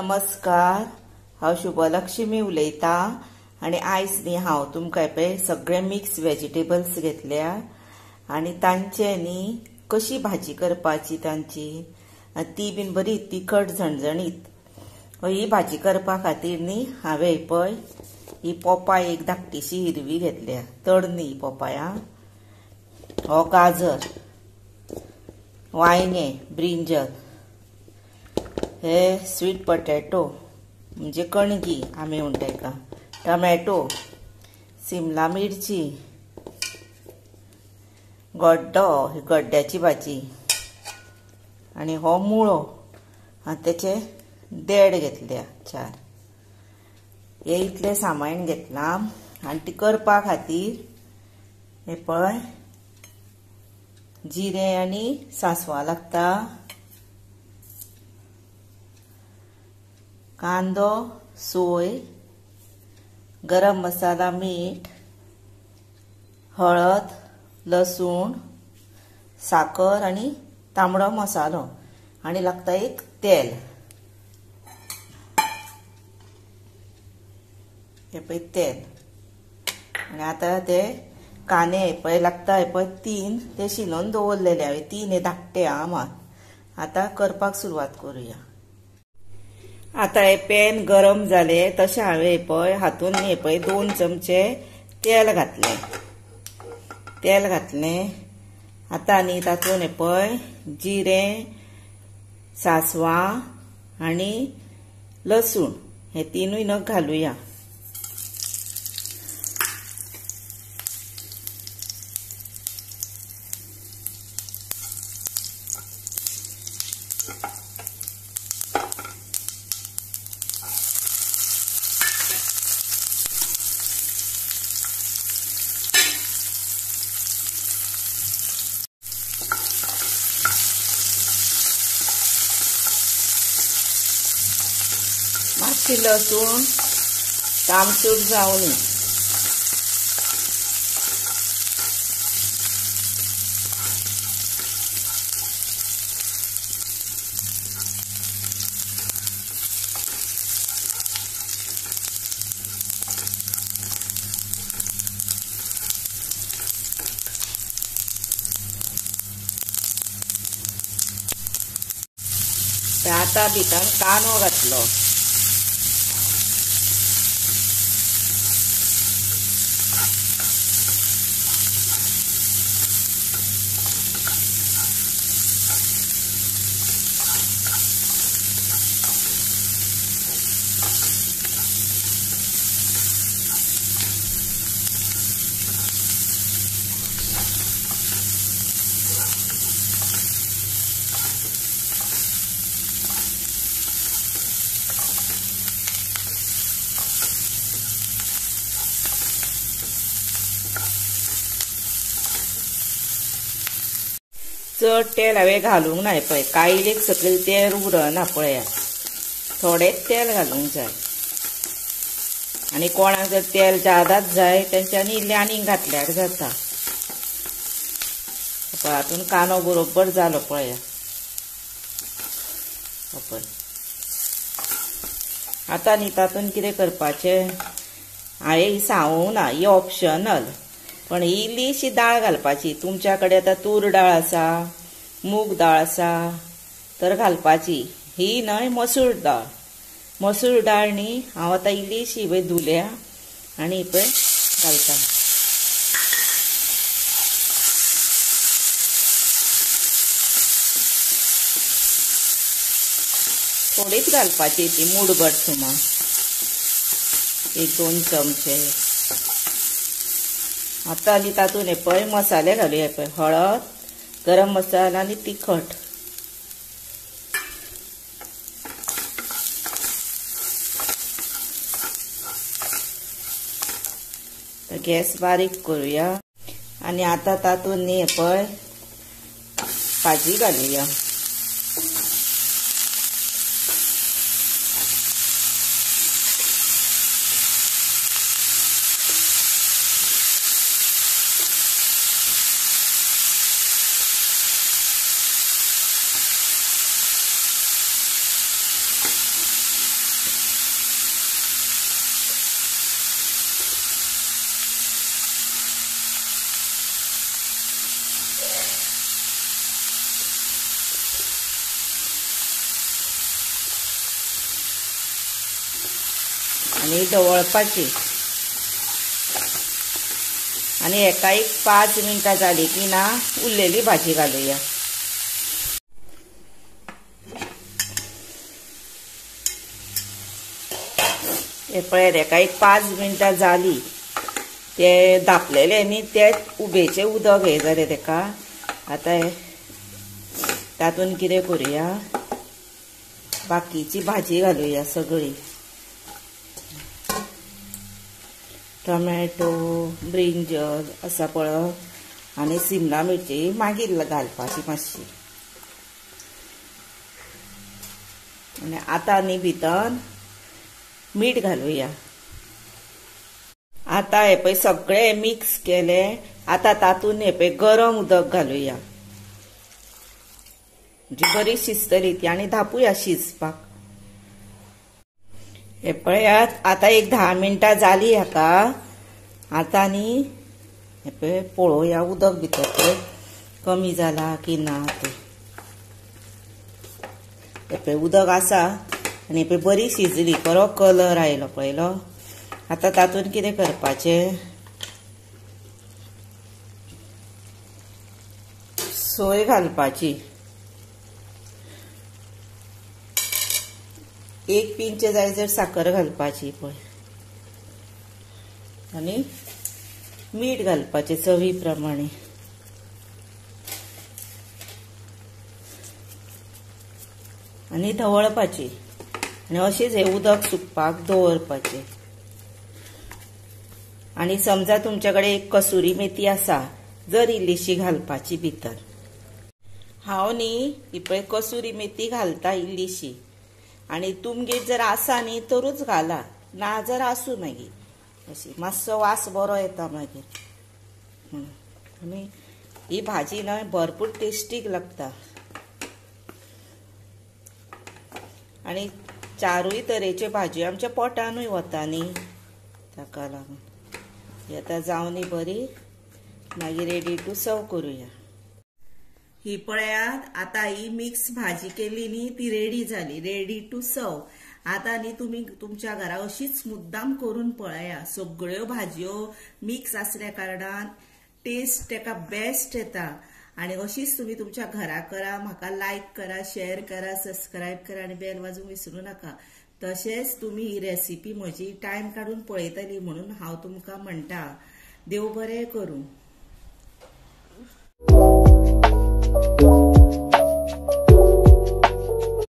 नमस्कार, हांव शुभलक्ष्मी उलयता आनी आयज न्ही हांव तुमकां पळय सगळे मिक्स वेजिटेबल्स घेतल्या आनी तांचे न्ही कशी भाजी करपाची तांची ती बीन बरी तिखट झणझणीत ही भाजी करपा खातीर न्ही हांवें पळय ही पोपाय एक धाकटीशी हिरवी घेतल्या, तळणी पोपाया, हो गाजर, वांयगें, ब्रिंजल, हे स्वीट पटेटो म्हणजे कणगी आमी म्हणटा हेका, टमॅटो, सिमला मिरची, गड्डो, ही गड्ड्याची भाजी आनी हो मुळो आनी तेचे देड घेतल्या चार. हे इतलें सामान घेतलां आनी ती करपा खातीर हे पळय जिरें आनी सांसवां लागता, कांदो, सोय, गरम मसाला, मीठ, हळद, लसूण, साकर आनी तांबडो मसालो आनी लागता एक तेल. हे पळय तेल. आनी आतां ते कांदे पळय लागता हे पळय तीन ते शिनून दवरलेले हांवें, तीन हे धाकटे आहा मात. आतां करपाक सुरवात करुया. आतां हे पॅन गरम जालें तशें हांवें पळय हातून हे पळय 2 चमचे तेल घातलें, तेल घातलें. आतां आनी तातूंत हे पळय जिरें, सांसवां आनी लसूण हे तिनूय नग घालुया. मातशी लसूण तामसूट जावनी. आतां भितर कांदो घातलो. चड तेल हांवें घालूंक ना पळय, कायलेक सकयल तेल उरना पळया, थोडेंच तेल घालूंक जाय. आनी कोणाक जर तेल जादाच जाय तेंच्यांनी इल्लें आनीक घातल्यार जाता. पळय हातून कांदो बरोबर जालो पळया. पळय आतां न्ही तातूंत कितें करपाचें, हांवें ही सांगूंक ना, ही ऑप्शनल, पण इल्लीशी दाळ घालपाची. तुमच्या कडेन आतां तूर डाळ आसा, मूग डाळ आसा तर घालपाची. ही न्हय मसूर डाळ, मसूर डाळ न्ही हांव आतां इल्लीशी पळय धुल्या आनी पळय घालता. थोडीच घालपाची ती मुठभर सुमार 1-2 चमचे. आतां आनी तातूंत हे पळय मसाले घालुया, पळय हळद, गरम मसाला आनी तिखट. गॅस बारीक करुया आनी आतां तातूंत न्ही पळय भाजी घालुया. आनी ढवळपाची आनी एका एक 5 मिनटां जाली की ना उरलेली भाजी घालुया. हे पळयात एका एक 5 मिनटां जाली ते धापलेले न्ही ते उबेचें उदक हे जालें तेका. आतां तातूंत कितें करुया, बाकीची भाजी घालुया सगळी. टोमॅटो, ब्रिंजल आसा पळय आनी सिमला मिरची मागीर घालपाची मातशी. आनी आतां न्ही भितर मीठ घालुया. आतां हे पळय सगळें मिक्स केलें. आतां तातूंत हे पळय गरम उदक घालुया, म्हणजे बरी शिजतली ती. आनी धापुया शिजपाक. हे पळयात आतां एक 10 मिनटां जाली हाका. आतां न्ही हे पळय पळोवया उदक भितर पळय कमी जाला की ना तें. हे पळय उदक आसा आनी पळय बरी शिजली, बरो कलर आयलो पळयलो. आतां तातूंत कितें करपाचें, सोय घालपाची. 1 पिंच जाय जर साखर घालपाची पळय आनी मीठ घालपाचें चवी प्रमाणे. आनी ढवळपाची आनी अशेंच हें उदक सुकपाक दवरपाचें. आनी समजा तुमच्या कडेन एक कसुरी मेथी आसा जर इल्लीशी घालपाची भितर. हांव न्ही ही पळय कसुरी मेथी घालता इल्लीशी. आनी तुमगेर जर आसा न्ही तरूच घाला, ना जर आसूं मागीर अशी मातसो वास बरो येता मागीर. आनी ही भाजी न्हय भरपूर टेस्टीक लागता. आनी 4 तरेच्यो भाजयो आमच्या पोटानूय वता न्ही, ताका लागून ही आतां जावनी बरी. मागीर रेडी टू सर्व करुया. ही पळयात आतां ही मिक्स भाजी केली न्ही ती रेडी जाली, रेडी टू सर्व. आतां न्ही तुमी तुमच्या घरा अशीच मुद्दाम करून पळया. सगळ्यो भाजयो मिक्स आसल्या कारणान टेस्ट तेका बेस्ट येता. आनी अशीच तुमी तुमच्या घरा करा. म्हाका लायक करा, शेअर करा, सबस्क्रायब करा आनी बेल वाजूंक विसरूं नाका. तशेंच तुमी ही रेसिपी म्हजी टायम काडून पळयतली म्हणून हांव तुमकां म्हणटा. देव बरें करूं.